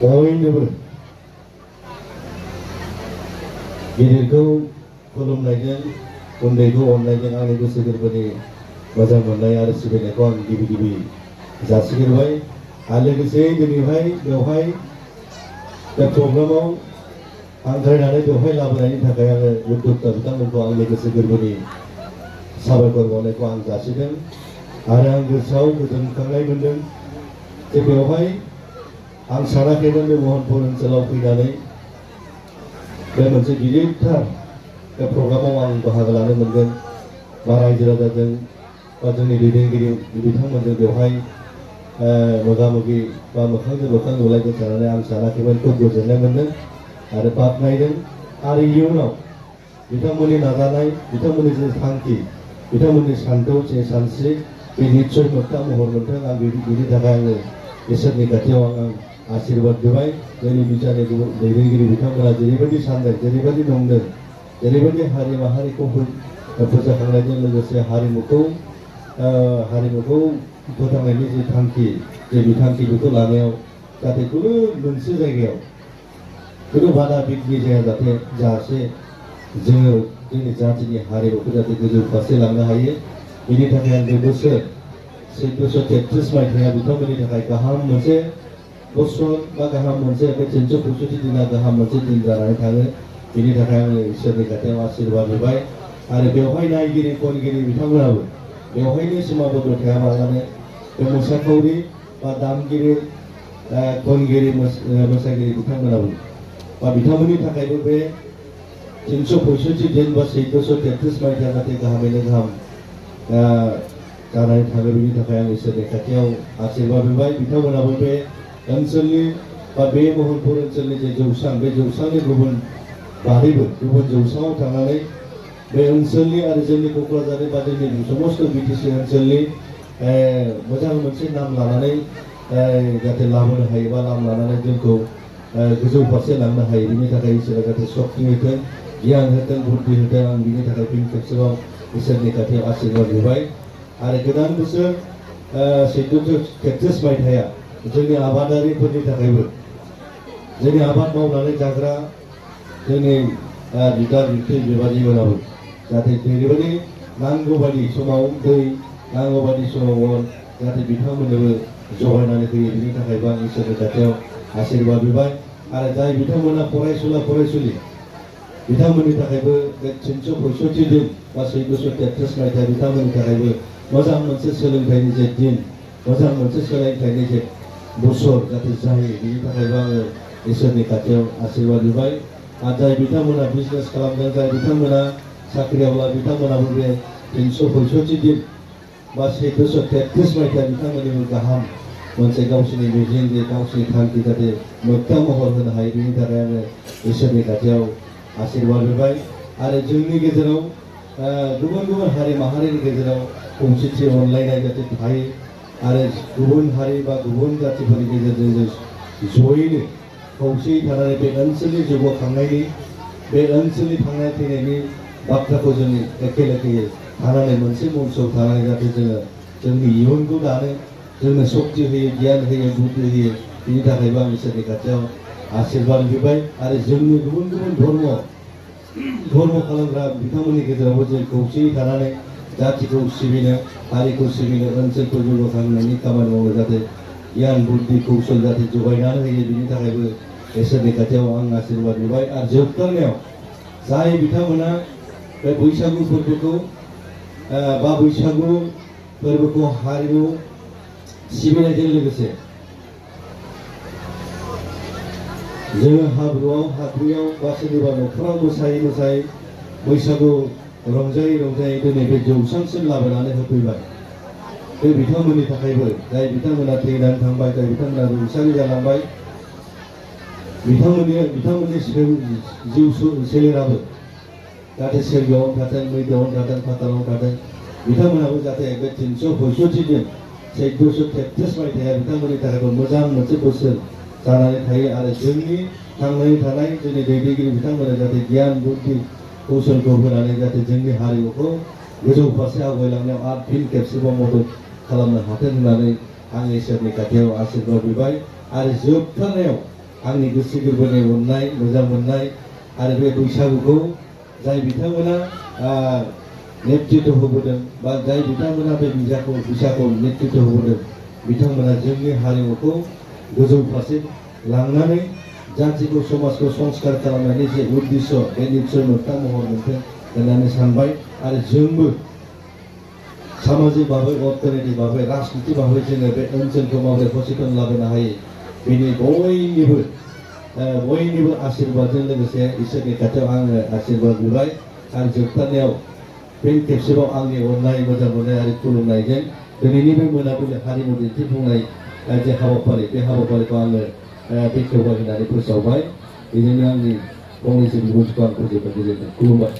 बयनोबो गिदिरखौ खुलुमनायजों उन्दैखौ अननायजों आंनि गोसो गोरबोनि मोजां मोननाय आरो सिबिनायखौ आं गिबि गिबि जासिग्रोबाय आरो लोगोसे दिनैहाय बेवहाय बे प्रग्रामाव हांख्रायनानै बेवहाय लाबोनायनि थाखाय आङो उद्यक्ता बिथांमोनखौ आंनि गोसो गोरबोनि साबायखर बावनायखौ आं जासिदों आरो आं गोसोआव गोजोनखांनाय मोनदों जे बेवहाय आं सानाखैमोन बे महनपुर ओनसोलाव फैनानै बे मोनसे गिदिरथार बे प्रग्रामाव आं बाहागो लानो मोनगोन बा रायजो राजाजों बा जोंनि दैदेनगिरि बिथांमोनजों बेवहाय मोगा-मोगि बा मोखांजों मोखां नुलायगोन साननानै आं सानाखैमोन। खुब गोजोननाय मोनदों आरो बाख्नायदों आरो इयुनाव बिथांमोननि नाजानाय बिथांमोननि जे थांखि बिथांमोननि सानथौ जे सानस्रि बे निस्सय मोगथां महर मोनथों आं बिनि थाखाय आङो इसोरनि खाथियाव आं आशीर्बाद बिबाय। जोंनि बिटिआरनि दैदेनगिरि बिथांमोना जेरैबायदि सानदों जेरैबायदि नंदों जेरैबायदि हारि माहारिखौ फोजाखांनायजों लोगोसे हारिमुखौ फोथांनायनि जे थांखि जे बिथांखि बेखौ लानायाव जाहाथे खुनु मोनसे जायगायाव खुनु बादा बिघ्नि जायासे जोङो जोंनि जातिनि हारिमुखौ जाहाथे गोजौ फारसे लांनो हायो बेनि थाखाय आं बे बोसोर 1433 मायथाइया बिथांमोननि थाखाय गाहाम मोनसे बोसोर बा गाहाम मोनसे बे 365 दिना गाहाम मोनसे दिन जानानै थाङो बेनि थाखाय आङो इसोरनि खाथियाव आशीर्बाद होबाय आरो बेवहाय नायगिरि खनगिरि बिथांमोनाबो बेवहायनो सिमाबद्ध थायालाबानो बे मोसाखावरि बा दामगिरि खनगिरि मोसागिरि बिथांमोनाबो बा बिथांमोननि थाखायबो बे 365 दिन बा 1433 मायथाइया जाहाथे गाहामैनो गाहाम जानानै थाङो बेनि थाखाय आं इसोरनि खाथियाव आशीर्बाद होबाय। बिथांमोनाबो बे ओनसोलनि बा बे महनपुर ओनसोलनि जे जौसां बे जौसांनि गुबुन बादैबो गुबुन जौसाङाव थांनानै बे ओनसोलनि आरो जोंनि क'क्राझार बा जोंनि समस्त बिटिसि ओनसोलनि मोजां मोनसे नाम लानानै जाहाथे लाबोनो हायो बा नाम लानानै जोंखौ गोजौ फारसे लांनो हायो बेनि थाखाय इसोरा जाहाथे शक्ति होथों गियान होथों बुद्धि होथों आं बिनि थाखाय फिन खेबसेबाव इसोरनि खाथियाव आशीर्बाद होबाय आरो गोदान बोसोर 1433 मायथाइया जोंनि आबादारिफोरनि थाखायबो जोंनि आबाद मावनानै जाग्रा जोंनि बिदा बिबथै बिबाजैमोनाबो जाहाथे जेरैबायदि नांगौ बायदि समाव दै नांगौ बायदि समाव जाहाथे बिथांमोननोबो जगायनानै होयो बेनि थाखायबो आं इसोरनि खाथियाव आशीर्बाद होबाय आरो जाय बिथांमोना फरायसुलि बिथांमोननि थाखायबो बे 365 दिन बा 1433 मायथाइ बिथांमोननि थाखायबो मोजां मोनसे सोलोंथाइनि जे दिन मोजां मोनसे सोलोंथाइनि जे बोसोर जाहाथे जायो बेनि थाखायबो आङो इसोरनि खाथियाव आशीर्बाद होबाय आरो जाय बिथांमोना बिजनेस खालामदों जाय बिथांमोना साख्रियावला बिथांमोनाबो बे 365 दिन बा 1433 मायथाइ बिथांमोननिबो गाहाम मोनसे गावसोरनि मिजिं जे गावसोरनि थांखि जाहाथे मोगथां महर होनो हायो बेनि थाखाय आङो इसोरनि खाथियाव आशीर्बाद होबाय आरो जोंनि गेजेराव गुबुन गुबुन हारि माहारिनि गेजेराव खौसेथि अनलायनाय जाहाथे थायो आरो गुबुन हारि बा गुबुन जातिफोरनि गेजेरजों जों जयैनो खौसेयै थानानै बे ओनसोलनि जौगाखांनायनि बे ओनसोलनि थांनाय फैनायनि बाथ्राखौ जों एखे लेखेयै थानानै मोनसे मन्चआव थानानै जाहाथे जोङो जोंनि इयुनखौ दानो जोंनो शक्ति होयो गियान होयो बुद्धि होयो बेनि थाखायबो आं इसोरनि खाथियाव आशीर्बाद होबाय आरो जोंनि गुबुन गुबुन धर्म खालामग्रा बिथांमोननि गेजेरावबो जों खौसेयै थानानै जातिखौ सिबिनो हारिखौ सिबिनो ओनसोलखौ जौगाखांनायनि खामानि मावनो जाहाथे गियान बुद्धि कौशल जाहाथे जगायनानै होयो बेनि थाखायबो इसोरनि खाथियाव आं आशीर्बाद होबाय आरो जोबथारनायाव जाय बिथांमोना बे बैसागु फोरबोखौ बा बैसागु फोरबोखौ हारिमु सिबिनायजों लोगोसे जोङो हाब्रुआव बा सोरनिबा न'खराव मोसायै बैसागु रंजायै दिनै बे जौसांसिम लाबोनानै होफैबाय बे बिथांमोननि थाखायबो जाय बिथांमोना थैनानै थांबाय जाय बिथांमोना रुंसारि जालांबाय बिथांमोननि जिउ सोलेराबो जाहाथे सोरगोआवनो थाथों मैदोआवनो थाथों फातालावनो थाथों बिथांमोनाबो जाहाथे बे 365 दिन 1433 मायथाइया बिथांमोननि थाखायबो मोजां मोनसे बोसोर जानानै थायो आरो जोंनि थांनानै थानाय जोंनि दैदेनगिरि बिथांमोना जाहाथे गियान बुद्धि कौशलखौ होनानै जाहाथे जोंनि हारिमुखौ गोजौ फारसे आवगायलांनायाव आरो फिन खेबसेबाव मदद खालामनो हाथों होननानै आं इसोरनि खाथियाव आशीर्बाद बिबाय आरो जोबथारनायाव आंनि गोसो गोरबोनि अननाय मोजां मोननाय आरो बे बैसागुखौ जाय बिथांमोना नेतृत्व होबोदों बा जाय बिथांमोना बे बिसाखौ नेतृत्व होबोदों बिथांमोना जोंनि हारिमुखौ गोजौ फारसे लांनानै जातिखौ समाजखौ संस्कार खालामनायनि जे उद्देश्य बे निस्सय मोगथां महर मोनथों होननानै सानबाय आरो जोंबो सामाजिक भाबै अर्थनैतिक भाबै राजनीति भाबै जोङो बे ओनसोलखौ माबोरै सचेतन लाबोनो हायो बेनि बयनिबो आशीर्वादजों लोगोसे इसोरनि खाथियाव आङो आशीर्वाद बिबाय आरो जोबथारनायाव फिन खेबसेबाव आंनि अननाय मोजां मोननाय आरो खुलुमनायजों दिनैनि बे मोनाबिलि हारिमु दिन्थिफुंनाय जे हाबाफारि बे हाबाफारिखौ आङो बेखेवबाय होननानै फोसावबाय बेजोंनो आंनि फंनैसो बिबुंथिखौ आं फोजोबनाय गोजोनदों खुलुमबाय।